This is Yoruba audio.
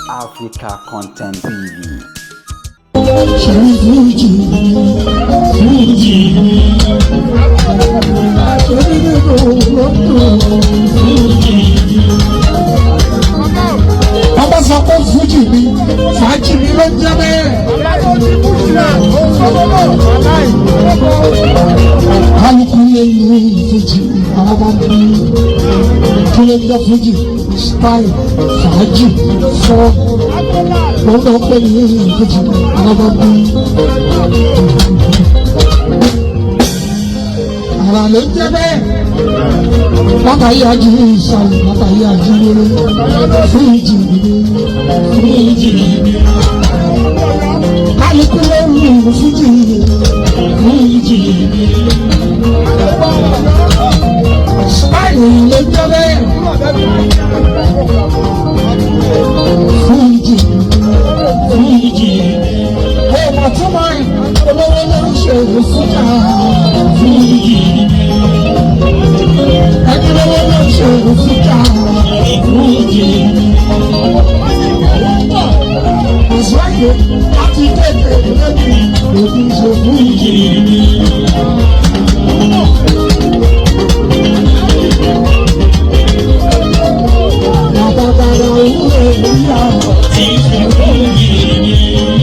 Africa Content TV. Ṣẹ̀rí fújì fújì ṣẹ̀rí nínú lọ́dún fújì. Bàbá sọ pé fújì mi, fàájì mi ló ń jẹ́ bẹ́ẹ̀. Kálukú lè ní fújì, àwọn bá ń bí kí ló ń jẹ́ fújì, style, fàájì, fọ́ ló ń lọ pé ní fújì, àwọn bá ń bí. Àrà ló ń jẹ́ bẹ́ẹ̀. Látàrí ají ìsàlẹ̀, látàrí ají wéré, fújì mi, fújì mi. Kálukú ló ń lu fújì, fújì mi. Style ló ń jẹ́ bẹ́ẹ̀. Fújì, fújì. Ó mà tún máa ń olówó ló ń ṣe fújà, fújì. Ẹni lówó ló ń ṣe fújà, fújì. Òṣùwàgbé láti kékeré lóbi lòdì ṣe fújì.